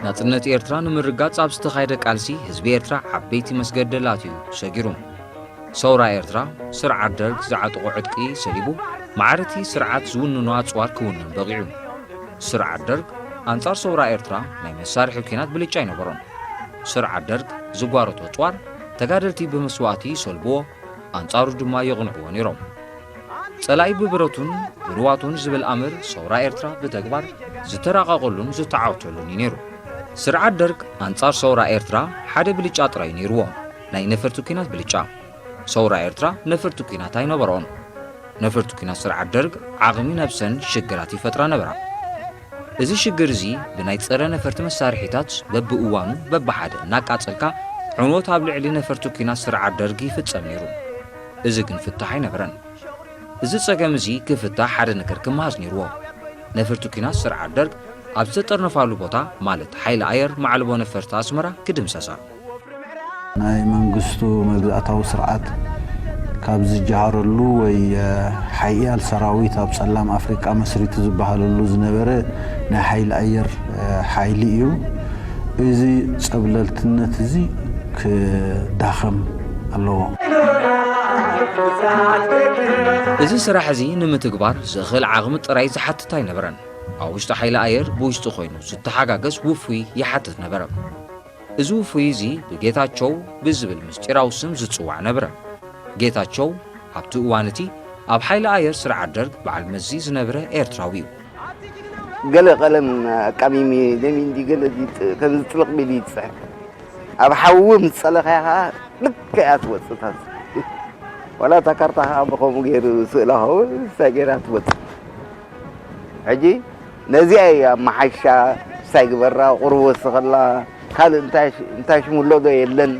ናጽነት ኤርትራ ንምርጋጽ ኣብ ዝተኻየደ ቃልሲ ህዝቢ ኤርትራ ዓበይቲ መስገደላት እዩ ሰጊሩ። ሰውራ ኤርትራ ስርዓት ደርግ ዝዓጠቖ ዕጥቂ ሰሊቡ ማዕረቲ ስርዓት ዝውንኖ ኣጽዋር ክውንን በቒዑ። ስርዓት ደርግ ኣንጻር ሰውራ ኤርትራ ናይ መሳርሒ ኲናት ብልጫ ኣይነበሮን። ስርዓት ደርግ ዝጓረቶ ኣጽዋር ተጋደልቲ ብመስዋእቲ ይሰልብዎ፣ ኣንጻሩ ድማ የቕንዕዎ ነይሮም። ጸላኢ ብብረቱን ብርዋቱን ዝብል ኣምር ሰውራ ኤርትራ ብተግባር ዝተራቐቐሉን ዝተዓወተሉን እዩ ነይሩ። ስርዓት ደርግ ኣንጻር ሰውራ ኤርትራ ሓደ ብልጫ ጥራይ ነይርዎ፣ ናይ ነፈርቲ ኲናት ብልጫ። ሰውራ ኤርትራ ነፈርቲ ኲናት ኣይነበሮን። ነፈርቲ ኲናት ስርዓት ደርግ ዓቕሚ ነብሰን ሽግራት ይፈጥራ ነበራ። እዚ ሽግር እዚ ብናይ ጸረ ነፈርቲ መሳርሒታት በብእዋኑ በብሓደ እናቃጸልካ ዕንወት ኣብ ልዕሊ ነፈርቲ ኲናት ስርዓት ደርግ ይፍጸም ነይሩ። እዚ ግን ፍታሕ ኣይነበረን። እዚ ጸገም እዚ ክፍታሕ ሓደ ነገር ክመሃዝ ነይርዎ። ነፈርቲ ኲናት ስርዓት ደርግ ኣብ ዝተጠርነፋሉ ቦታ ማለት ሓይሊ ኣየር ማዕልቦ ነፈርቲ ኣስመራ ክድምሰሳ። ናይ መንግስቱ መግዛእታዊ ስርዓት ካብ ዝጀሃረሉ ወይ ሓያል ሰራዊት ኣብ ጸላም ኣፍሪቃ መስሪቱ ዝበሃለሉ ዝነበረ ናይ ሓይሊ ኣየር ሓይሊ እዩ። እዚ ጸብለልትነት እዚ ክዳኸም ኣለዎ። እዚ ስራሕ እዚ ንምትግባር ዝኽእል ዓቕሚ ጥራይ ዝሓትት ኣይነበረን። ኣብ ውሽጢ ሓይሊ ኣየር ብውሽጢ ኮይኑ ዝተሓጋገዝ ውፉይ ይሓትት ነበረ። እዚ ውፉይ እዚ ብጌታቸው ብዝብል ምስጢራዊ ስም ዝጽዋዕ ነበረ። ጌታቸው ኣብቲ እዋን እቲ ኣብ ሓይሊ ኣየር ስርዓት ደርግ በዓል መዚ ዝነበረ ኤርትራዊ እዩ። ገለ ቀለም ኣቃሚሚ ደሚንዲ ገለ ከምዚ ጥልቕ ቢሉ ይፅሕፍ። ኣብ ሓዊ ምስ ፀለኻያ ከዓ ልክዕ እያ ትወፅእ እታ ስእሊ። ዋላ እታ ካርታ ከዓ ብኸምኡ ገይሩ ስእላ ኸውን እሳ ገይራ ትወፅእ። ሕጂ ነዚኣ እዩ ኣመሓይሻ እሳ ይግበራ፣ ቁሩብ ወስኸላ፣ ካልእ እንታይ ሽሙሎ ዶ የለን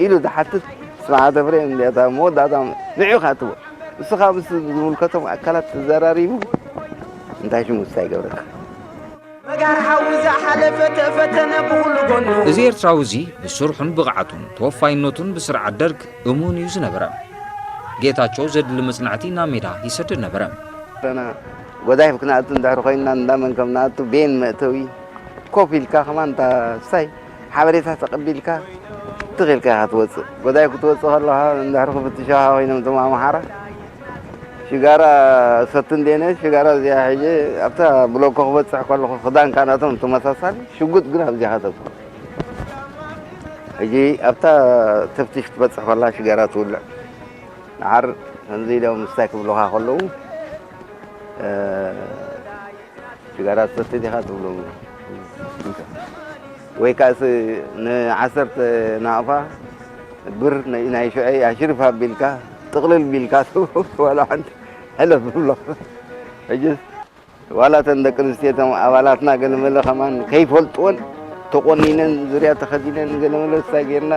ኢሉ ዝሓትት ስብሓት ኤፍሬም እንዲያታ መወዳእታ ንዑ ኢኻ ትብሎ። ንስኻ ምስ ዝምልከቶም ኣካላት ተዘራሪቡ እንታይ ሽሙ እሳ ይገብረካ። እዚ ኤርትራዊ እዚ ብስርሑን ብቕዓቱን ተወፋይነቱን ብስርዓት ደርግ እሙን እዩ ዝነበረ። ጌታቸው ዘድሊ መጽናዕቲ ናብ ሜዳ ይሰድድ ነበረ። ጎዳይፍ ክንኣቱ እንድሕር ኮይንና እንዳመን ከም ንኣቱ ቤን መእተዊ ኮፍ ኢልካ ከማን እታ ሳይ ሓበሬታ ተቐቢልካ ትኽ ኢልካ ኢኻ ትወፅእ። ጎዳይፍ ክትወፅእ ከለኻ እንድሕር ክፍትሸኻ ኮይኖም እቶም ኣምሓራ ሽጋራ ሰቲ እንዴነ ሽጋራ እዚኣ ሒጀ ኣብታ ብሎኮ ክበፅሕ ከለኹ ክዳንካ ናቶም ተመሳሳሊ ሽጉጥ ግን ኣብዚኻ ተብኩ። ሕጂ ኣብታ ተፍትሽ ክትበፅሕ ከላ ሽጋራ ትውልዕ። ንዓር ከምዚ ኢሎም ምስታይ ክብሉኻ ከለዉ ሽጋራ ትሰቲ ዲኻ ትብሎም። ወይ ከኣስ ንዓሰርተ ናቕፋ ብር ናይ ሽዑ ኣሽሪፍ ኣቢልካ ጥቕልል ቢልካ ዋላ ሓንቲ ሕለፍ ብሎ። ሕጅስ ዋላ እተን ደቂ ኣንስትዮ እቶም ኣባላትና ገለመለ ከማን ከይፈልጥወን ተቆኒነን ዙርያ ተኸዲነን ገለመለ እሳ ጌርና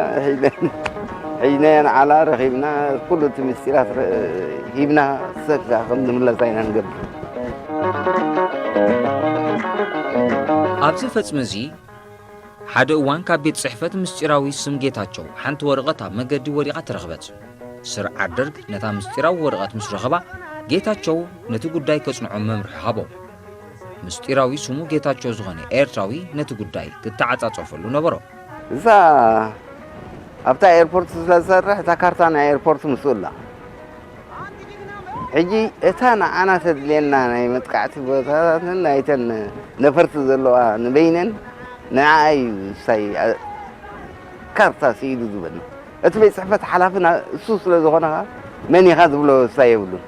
ሒዝናየን ዓላ ረኺብና ኩሉ እቲ ምስጢራት ሂብና ሰካ ከም ዝምለሳ ኢና ንገብር። ኣብዚ ፈጽሚ እዚ ሓደ እዋን ካብ ቤት ጽሕፈት ምስጢራዊ ስም ጌታቸው ሓንቲ ወረቐት ኣብ መገዲ ወዲቓ ተረኽበት። ስርዓት ደርግ ነታ ምስጢራዊ ወረቐት ምስ ረኸባ ጌታቸው ነቲ ጉዳይ ከጽንዖ መምርሒ ሃቦ። ምስጢራዊ ስሙ ጌታቸው ዝኾነ ኤርትራዊ ነቲ ጉዳይ ክተዓጻጸፈሉ ነበሮ። እዛ ኣብታ ኤርፖርት ስለ ዝሰርሕ እታ ካርታ ናይ ኤርፖርት ምስኡ ኣላ። ሕጂ እታ ንዓና ተድልየና ናይ መጥቃዕቲ ቦታታትን ናይተን ነፈርቲ ዘለዋ ንበይነን ንዓኣ እዩ እሳይ ካርታ ስኢሉ ዝበኒ። እቲ ቤት ፅሕፈት ሓላፊ እሱ ስለ ዝኾነ ኸዓ መን ኢኻ ዝብሎ እሳይ የብሉን።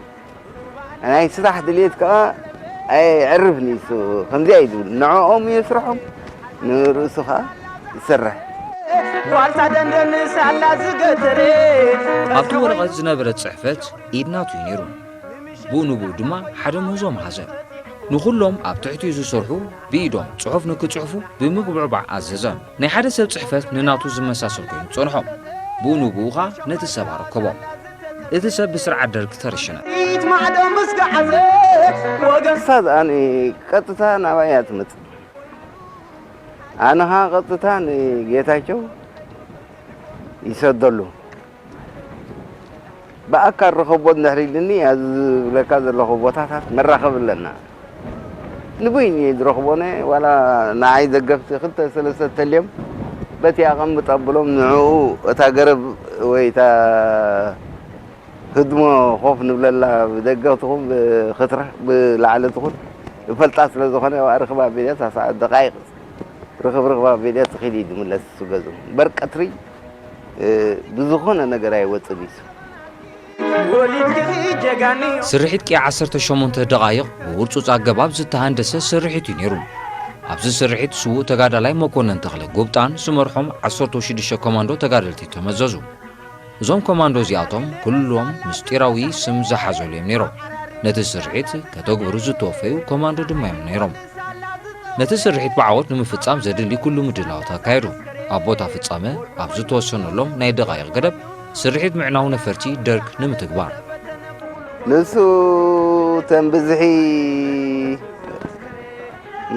ናይ ስራሕ ድልየት ከዓ ኣየዕርፍ ንሱ ከምዚኣ እዩ ዝብል። ንዕኦም እየ ስርሖም ንርእሱ ከዓ ይሰርሕ። ዋልታ ደንደን ሳላ ዝገተረ ኣብቲ ወረቐት ዝነበረ ጽሕፈት ኢድ ናቱ እዩ ነይሩ። ብኡ ንብኡ ድማ ሓደ ምህዞ መሃዘ። ንኹሎም ኣብ ትሕቲኡ ዝሰርሑ ብኢዶም ጽሑፍ ንክጽሕፉ ብምጉብዕባዕ ኣዘዘ። ናይ ሓደ ሰብ ጽሕፈት ንናቱ ዝመሳሰል ኮይኑ ጸንሖ። ብኡ ንብኡ ኸኣ ነቲ ሰብ ኣረከቦ። እቲ ሰብ ብስርዓት ደርግ ተረሸነ። ክሳብ ኣነ ቀጥታ ናባይ እያ ትመጽእ። ኣነ ኸዓ ቀጥታ ንጌታቸው ይሰደሉ። ብኣካል ርኸቦ እንድሕር ኢልኒ፣ ኣብዚ ዝብለካ ዘለኹ ቦታታት መራኸቢ ኣለና። ንበይኑ እየ ዝረኽቦ፣ ነ ዋላ ንዓይ ደገፍቲ ክልተ ሰለስተ ተልዮም፣ በቲ ኣቐምጥ ኣብሎም፣ ንዕኡ እታ ገረብ ወይ እታ ህድሞ ኮፍ ንብለላ፣ ብደገ ትኹን ብክትረ ብላዕሊ ትኹን፣ እፈልጣ ስለ ዝኾነ፣ ኣብኣ ርኽብ ኣቢለ፣ እታ ሰዓት ደቃይቕ ርኽብ ርኽብ ኣቢለ፣ ትኺድ እዩ ዝምለስ እሱ ገዝኡ። እምበር ቀትሪ፣ እ፣ ብዝኾነ ነገር ኣይወፅን እዩ እሱ። ስርሒት ቂ ዓሰርተ ሸሞንተ ደቓይቕ ብውርጹጽ ኣገባብ ዝተሃንደሰ ስርሒት እዩ ነይሩ። ኣብዚ ስርሒት ስዉእ ተጋዳላይ መኮነን ተኽለ ጉብጣን ዝመርሖም ዓሰርተ ሽዱሽተ ኮማንዶ ተጋደልቲ ተመዘዙ። እዞም ኮማንዶ እዚኣቶም ኩሎም ምስጢራዊ ስም ዝሓዘሉ እዮም ነይሮም። ነቲ ስርሒት ከተግብሩ ዝተወፈዩ ኮማንዶ ድማ እዮም ነይሮም። ነቲ ስርሒት ብዓወት ንምፍጻም ዘድሊ ኩሉ ምድላዋት ኣካየዱ። ኣብ ቦታ ፍጻመ ኣብ ዝተወሰነሎም ናይ ደቓይቕ ገደብ ስርሒት ምዕናው ነፈርቲ ደርግ ንምትግባር። ንሱ ተን ብዝሒ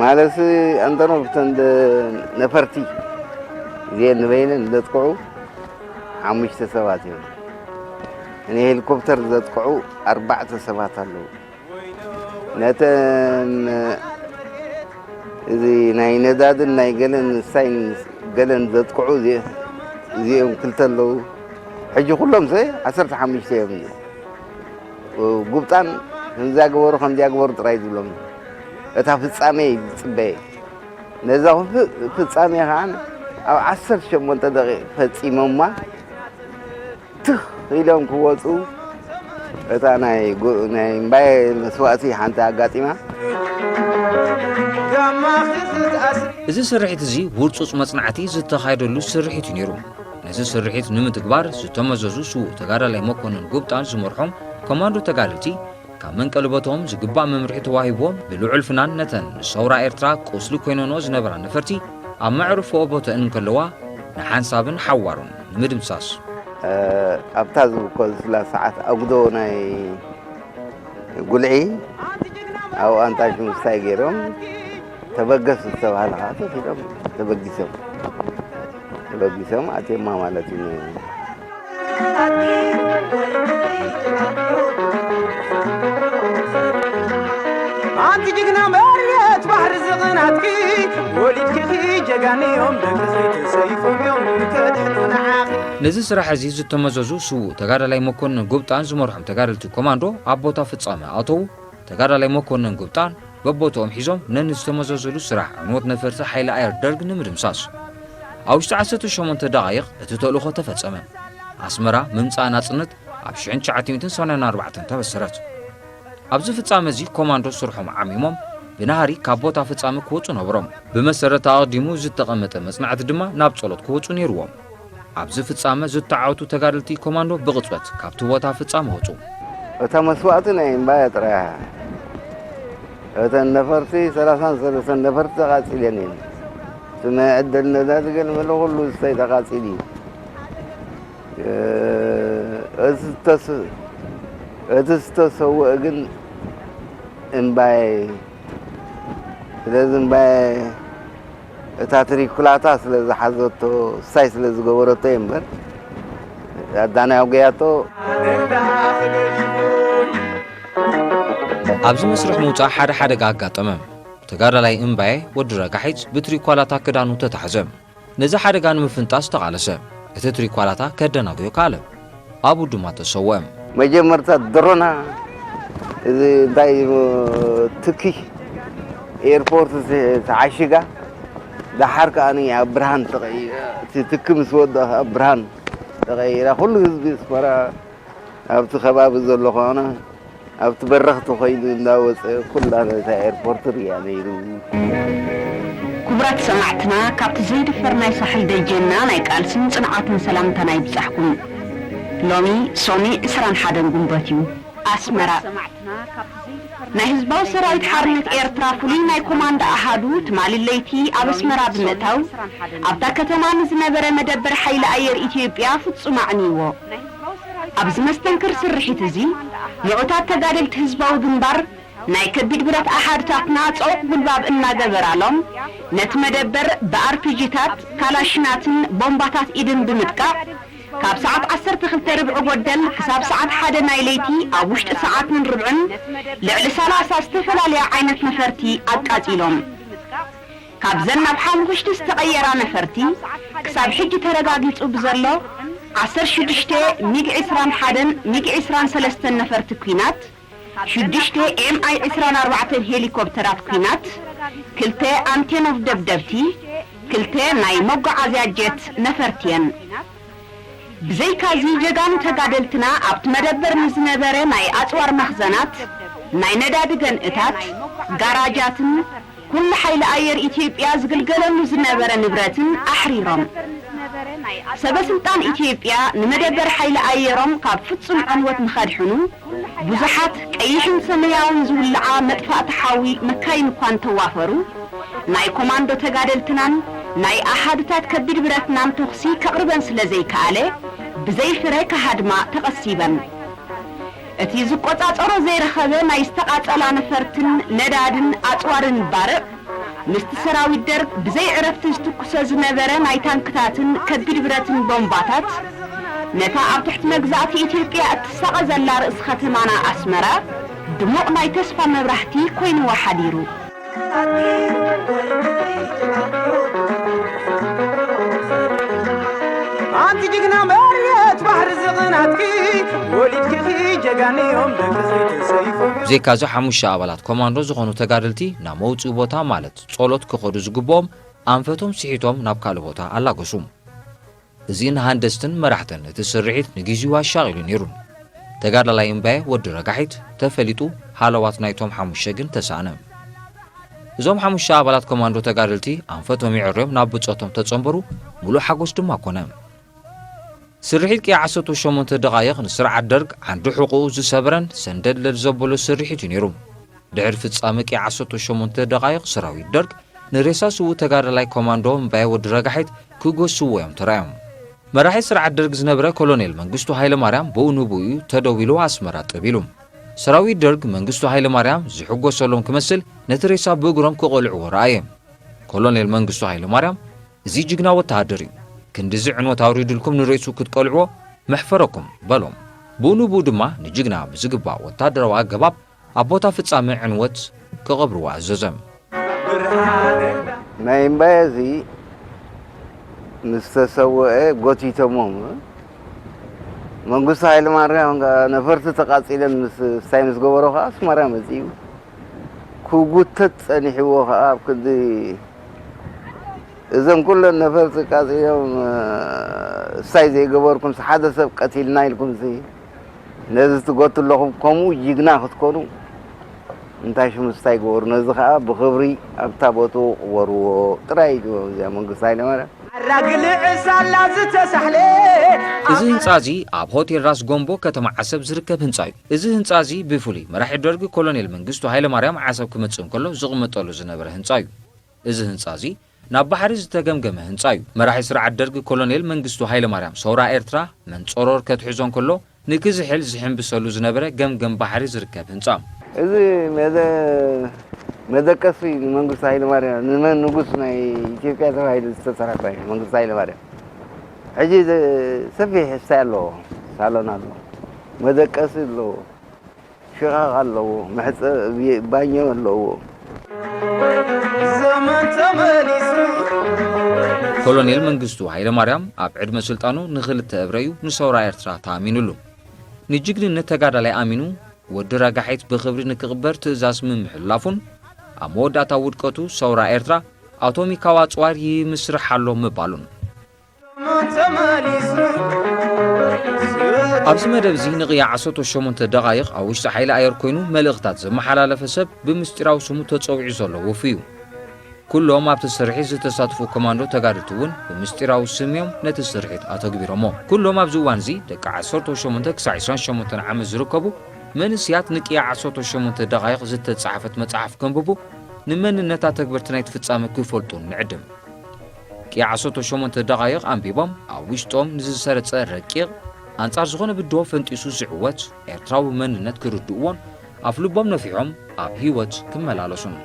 ማለት ኣንተኖቭ ተን ደ-፣ ነፈርቲ እዚአን ንበይነን ዘጥቅዑ ሓሙሽተ ሰባት እዮም። ንሄሊኮፕተር ዘጥቅዑ ኣርባዕተ ሰባት ኣለዉ። ነተን እዚ ናይ ነዳድን ናይ ገለን ሳይን ገለን ዘጥቅዑ እዚ-፣ እዚኦም ክልተ ኣለዉ። ሕጂ ኩሎም ሰ ዓሰርተ ሓሙሽተ እዮም። ጉብጣን ከምዚያ ግበሩ ከምዚያ ግበሩ ጥራይ ዝብሎም። እታ ፍጻሜ እዩ ዝጽበየ። ነዛ ፍ-፣ ፍጻሜ ኸዓ ኣብ ዓሰርተ ሸሞንተ ደቂቕ ፈጺሞማ። ትኽ ኢሎም ክወፁ እታ ናይ ጉ-፣ ናይ እምባየ መስዋእቲ ሓንቲ ኣጋጢማ። እዚ ስርሒት እዚ ውርጹጽ መጽናዕቲ ዝተኻየደሉ ስርሒት እዩ ነይሩ። ነዚ ስርሒት ንምትግባር ዝተመዘዙ ስዉእ ተጋዳላይ መኮንን ጉብጣን ዝመርሖም ኮማንዶ ተጋደልቲ ካብ መንቀሊ ቦትኦም ዝግባእ መምርሒ ተዋሂብዎም ብልዑል ፍናን ነተን ንሰውራ ኤርትራ ቁስሊ ኮይነንኦ ዝነበራ ነፈርቲ ኣብ መዕርፎ ቦተአን እንከለዋ ንሓንሳብን ሓዋሩን ንምድምሳስ። ኣብታ ዝብኮ ዝስላ ሰዓት ኣጉዶ ናይ ጉልዒ ኣብኡ ኣንታሽ ምስታይ ገይሮም ተበገስ ዝተባህለ ከዓ ተፊሎም ተበጊሶም ተበጊሶም ኣትዮማ ማለት እዩ። ኣንቲ ጅግና መሬት ባሕሪ ዝቕናትኪ ወሊድኪ ጀጋንዮም ደቅኺ ተሰይፎም እዮም ከድሕኑ ንዓኺ። ነዚ ስራሕ እዚ ዝተመዘዙ ስዉእ ተጋዳላይ መኮንን ጉብጣን ዝመርሖም ተጋደልቲ ኮማንዶ ኣብ ቦታ ፍጻመ ኣተዉ። ተጋዳላይ መኮንን ጉብጣን በቦትኦም ሒዞም ነንዝተመዘዘሉ ስራሕ ዕንወት ነፈርቲ ሓይሊ ኣየር ደርግ ንምድምሳስ። ኣብ ውሽጢ ዓሰርተ ሸሞንተ ደቓይቕ እቲ ተልእኾ ተፈጸመ። ኣስመራ ምምጻእ ናጽነት ኣብ ሽሕን ትሽዓተ ሚእትን ሰማንያን ኣርባዕተን ተበሰረት። ኣብዚ ፍጻመ እዚ ኮማንዶ ስርሖም ዓሚሞም ብናህሪ ካብ ቦታ ፍጻመ ክወጹ ነበሮም። ብመሰረት ኣቐዲሙ ዝተቐመጠ መጽናዕቲ ድማ ናብ ጸሎት ክወጹ ነይርዎም። ኣብዚ ፍጻመ ዝተዓወቱ ተጋደልቲ ኮማንዶ ብቕጽበት ካብቲ ቦታ ፍጻመ ወጹ። እታ መስዋእቲ ናይ እምባያ ጥራይ እያ። እተን ነፈርቲ ሰላሳን ሰለስተን ነፈርቲ ተቓጺለን እየን። እቲ መዐደሊ ነዳዲ ገለ መለ ኩሉ ዝስታይ ተቓጺሉ እዩ። እ፣ እቲ ዝተስ-፣ እቲ ዝተሰውአ ግን እምባየ እዩ። ስለዚ እምባየ እታ ትሪኩላታ ስለ ዝሓዘቶ፣ እሳይ ስለ ዝገበረቶ እየ እምበር፣ ኣዳናይ ኣውገያቶ። ኣብዚ መስርሕ ምውጻእ ሓደ ሓደጋ ኣጋጠመ። ተጋዳላይ እምባየ ወዲ ረጋሒት ብትሪኳላታ ክዳኑ ተታሕዘ። ነዚ ሓደጋ ንምፍንጣስ ተቓለሰ። እቲ ትሪኳላታ ከደናጉዮ ከኣለ። ኣብኡ ድማ ተሰወአ። መጀመርታ ድሮና፣ እዚ እንታይ እዩ፣ ትኪ ኤርፖርት ተ-፣ ተዓሺጋ፣ ደሓር ከኣ ኣብ ብርሃን ተቐይራ፣ እቲ ትኪ ምስ ወድኣ ከኣ ብርሃን ተቐይራ፣ ኩሉ ህዝቢ ኣስመራ ኣብቲ ከባቢ ዘሎ ከኣ ኣብቲ በረኽቲ ኾይኑ እንዳወፀ ኩላ ነታ ኤርፖርት ሪኣ ነይሩ። ክቡራት ሰማዕትና፣ ካብቲ ዘይድፈር ናይ ሳሕል ደጀንና ናይ ቃልስን ጽንዓትን ሰላምታና ይብጻሕኩም። ሎሚ ሶኒ ዕስራን ሓደን ጉንበት እዩ። ኣስመራ። ናይ ህዝባዊ ሰራዊት ሓርነት ኤርትራ ፍሉይ ናይ ኮማንዶ ኣሃዱ ትማሊ ለይቲ ኣብ ኣስመራ ብምእታው ኣብታ ከተማ ንዝነበረ መደበር ሓይሊ ኣየር ኢትዮጵያ ፍጹም ኣዕንይዎ። ኣብዚ መስተንክር ስርሒት እዚ ምዑታት ተጋደልቲ ህዝባዊ ግንባር ናይ ከቢድ ብረት ኣሃድታትና ጸቑቕ ጉልባብ እናገበራሎም ነቲ መደበር ብኣርፒጂታት፣ ካላሽናትን ቦምባታት ኢድን ብምጥቃዕ ካብ ሰዓት ዓሰርተ ክልተ ርብዒ ጎደል ክሳብ ሰዓት ሓደ ናይ ለይቲ ኣብ ውሽጢ ሰዓትን ርብዕን ልዕሊ ሰላሳ ዝተፈላለያ ዓይነት ነፈርቲ ኣቃጺሎም። ካብዘን ናብ ሓሙኽሽቲ ዝተቐየራ ነፈርቲ፣ ክሳብ ሕጂ ተረጋጊጹ ብዘሎ ዓሰርተ ሽዱሽተ ሚግ ዕስራን ሓደን ሚግ ዕስራን ሰለስተን ነፈርቲ ኲናት፣ ሽዱሽተ ኤምኣይ ዕስራን ኣርባዕተን ሄሊኮፕተራት ኲናት፣ ክልተ ኣንቴኖቭ ደብደብቲ፣ ክልተ ናይ መጓዓዝያ ጀት ነፈርቲ እየን። ብዘይካዚ ጀጋኑ ተጋደልትና ኣብቲ መደበር ንዝነበረ ናይ ኣጽዋር መኽዘናት፣ ናይ ነዳዲ ገንእታት፣ ጋራጃትን ኩሉ ሓይሊ ኣየር ኢትዮጵያ ዝግልገለሉ ዝነበረ ንብረትን ኣሕሪሮም። ሰበ ስልጣን ኢትዮጵያ ንመደበር ሓይሊ ኣየሮም ካብ ፍጹም ዕንወት ንኸድሕኑ ብዙሓት ቀይሕን ሰማያውን ዝውልዓ መጥፋእቲ ሓዊ መካይን እኳ እንተዋፈሩ፣ ናይ ኮማንዶ ተጋደልትናን ናይ ኣሃዱታት ከቢድ ብረትናን ተኹሲ ከቕርበን ስለ ዘይከኣለ፣ ብዘይ ፍረ ክሃድማ ተቐሲበን። እቲ ዝቆጻጸሮ ዘይረኸበ ናይ ዝተቓጸላ ነፈርትን ነዳድን ኣጽዋርን ባርዕ፣ ምስቲ ሰራዊት ደርግ ብዘይ ዕረፍቲ ዝትኩሶ ዝነበረ ናይ ታንክታትን ከቢድ ብረትን ቦምባታት፣ ነታ ኣብ ትሕቲ መግዛእቲ ኢትዮጵያ እትሳቐ ዘላ ርእሲ ከተማና ኣስመራ ድሙቕ ናይ ተስፋ መብራህቲ ኮይንዋ ሓዲሩ። ኣንቲ ጅግና መሬት ባሕሪ ዝቕናትኪ ወሊድኪ ጀጋንዮም ደቂ ዘይተሰይፎም። ብዘይካዚ ሓሙሽተ ኣባላት ኮማንዶ ዝኾኑ ተጋደልቲ ናብ መውፅኢ ቦታ ማለት ጸሎት ክኸዱ ዝግብኦም ኣንፈቶም ስሒቶም ናብ ካልእ ቦታ ኣላገሱ። እዚ ንሃንደስትን መራሕትን እቲ ስርሒት ንግዚኡ ኣሻቒሉ ነይሩ። ተጋዳላይ እምባየ ወዲ ረጋሒት ተፈሊጡ፣ ሃለዋት ናይቶም ሓሙሽተ ግን ተሳእነ። እዞም ሓሙሽተ ኣባላት ኮማንዶ ተጋደልቲ ኣንፈቶም የዕርዮም ናብ ብጾቶም ተጸንበሩ፣ ሙሉእ ሓጎስ ድማ ኮነ። ስርሒት ቂዓ ዓሰርተ ሸሞንተ ደቓይቕ ንስርዓት ደርግ ዓንዲ ሕቑኡ ዝሰበረን ሰንደልደል ዘበሎ ስርሒት እዩ ነይሩ። ድሕሪ ፍጻመ ቂዓ ዓሰርተ ሸሞንተ ደቓይቕ ሰራዊት ደርግ ንሬሳ ስዉእ ተጋዳላይ ኮማንዶ እምባየ ወዲ ረጋሒት ክጎስዎ እዮም ተራእዮም። መራሒ ስርዓት ደርግ ዝነበረ ኮሎኔል መንግስቱ ሃይለማርያም ብኡ ንብኡ እዩ ተደዊሉ ኣስመራ ጥብ ኢሉ። ሰራዊት ደርግ መንግስቱ ሃይለማርያም ዝሕጎሰሎም ክመስል ነቲ ሬሳ ብእግሮም ክቐልዕዎ ረኣየ። ኮሎኔል መንግስቱ ሃይለማርያም፣ "እዚ ጅግና ወተሃደር እዩ፣ ክንድዚ ዕንወት ኣውሪድልኩም ንሬሱ ክትቀልዕዎ መሕፈረኩም" በሎም። ብኡ ንብኡ ድማ ንጅግና ብዝግባእ ወታደራዊ ኣገባብ ኣብ ቦታ ፍጻመ ዕንወት ክቐብርዎ ኣዘዘ። ናይ እምባየ እዚ ምስ ተሰወአ ጎቲቶሞም። መንግስቱ ሃይለማርያም ከኣ ነፈርቲ ተቓጺለን ምስ ስታይ ምስ ገበሮ ከኣ ኣስመራ መጺኡ። ክጉተት ጸኒሕዎ ከኣ ኣብ ክንዲ እዘን ኩለን ነፈርቲ ቃጺሎም ስታይ ዘይገበርኩምሲ ሓደ ሰብ ቀቲልና ኢልኩምሲ ነዚ ትጎቱ ኣለኹም፣ ከምኡ ጅግና ክትኮኑ እንታይ ሽሙ ስታይ ግበሩ፣ ነዚ ከኣ ብኽብሪ ኣብታ ቦትኡ ቅበርዎ ጥራይ እዩ እዚኣ መንግስቲ ሃይለማርያም። ኣራግልዕ ሳላ ዝተሳሕለ እዚ ህንጻ እዚ ኣብ ሆቴል ራስ ጎምቦ ከተማ ዓሰብ ዝርከብ ህንጻ እዩ። እዚ ህንጻ እዚ ብፍሉይ መራሒ ደርግ ኮሎኔል መንግስቱ ሃይለማርያም ዓሰብ ክመጽእ እንከሎ ዝቕመጠሉ ዝነበረ ህንጻ እዩ። እዚ ህንጻ እዚ ናብ ባሕሪ ዝተገምገመ ህንጻ እዩ። መራሒ ስርዓት ደርግ ኮሎኔል መንግስቱ ሃይለማርያም ሰውራ ኤርትራ መንጸሮር ከትሕዞ እንከሎ ንክዝሕል ዝሕንብሰሉ ዝነበረ ገምገም ባሕሪ ዝርከብ ህንጻ። እዚ መደ- መደቀሲ ንመንግስቱ ሃይለማርያም ንመን ንጉስ ናይ ኢትዮጵያ ተባሂሉ ዝተሰርሐ ኮይኑ መንግስቱ ሃይለማርያም ሕጂ ሰፊሕ ስታይ ኣለዎ፣ ሳሎን ኣለዎ፣ መደቀሲ ኣለዎ፣ ሽቓቕ ኣለዎ፣ መሕጸቢ ባኞ ኣለዎ። ዘመን ተመሊሱ ኮሎኔል መንግስቱ ሃይለማርያም ኣብ ዕድመ ስልጣኑ ንኽልተ እብረ እዩ ንሰውራ ኤርትራ ተኣሚኑሉ። ንጅግንነት ተጋዳላይ ኣሚኑ ወዲ ረጋሒት ብኽብሪ ንክቕበር ትእዛዝ ምምሕልላፉን ኣብ መወዳእታ ውድቀቱ ሰውራ ኤርትራ ኣቶሚካዊ ኣጽዋር ይምስርሕ ኣሎ ምባሉን። ኣብዚ መደብ እዚ ንቕያ ዓሰርተ ሸሞንተ ደቓይቕ ኣብ ውሽጢ ሓይሊ ኣየር ኮይኑ መልእኽታት ዘመሓላለፈ ሰብ ብምስጢራዊ ስሙ ተጸዊዑ ዘሎ ውፉይ እዩ። ኩሎም ኣብቲ ስርሒት ዝተሳተፉ ኮማንዶ ተጋደልቲ እውን ብምስጢራዊ ስም እዮም ነቲ ስርሒት ኣተግቢሮሞ። ኩሎም ኣብዚ እዋን እዚ ደቂ ዓሰርተ ሸሞንተ ክሳዕ ዕስራን ሸሞንተን ዓመት ዝርከቡ መንእሰያት ንቅያ ዓሰርተ ሸሞንተ ደቓይቕ ዝተጻሕፈት መጽሓፍ ከንብቡ፣ ንመንነት ኣተግበርቲ ናይቲ ፍጻመ ክፈልጡን ንዕድም። ቅያ ዓሰርተ ሸሞንተ ደቓይቕ ኣንቢቦም ኣብ ውሽጦም ንዝሰረጸ ረቂቕ ኣንጻር ዝኾነ ብድሆ ፈንጢሱ ዝዕወት ኤርትራዊ መንነት ክርድእዎን ኣፍ ልቦም ነፊሖም ኣብ ህይወት ክመላለሱን።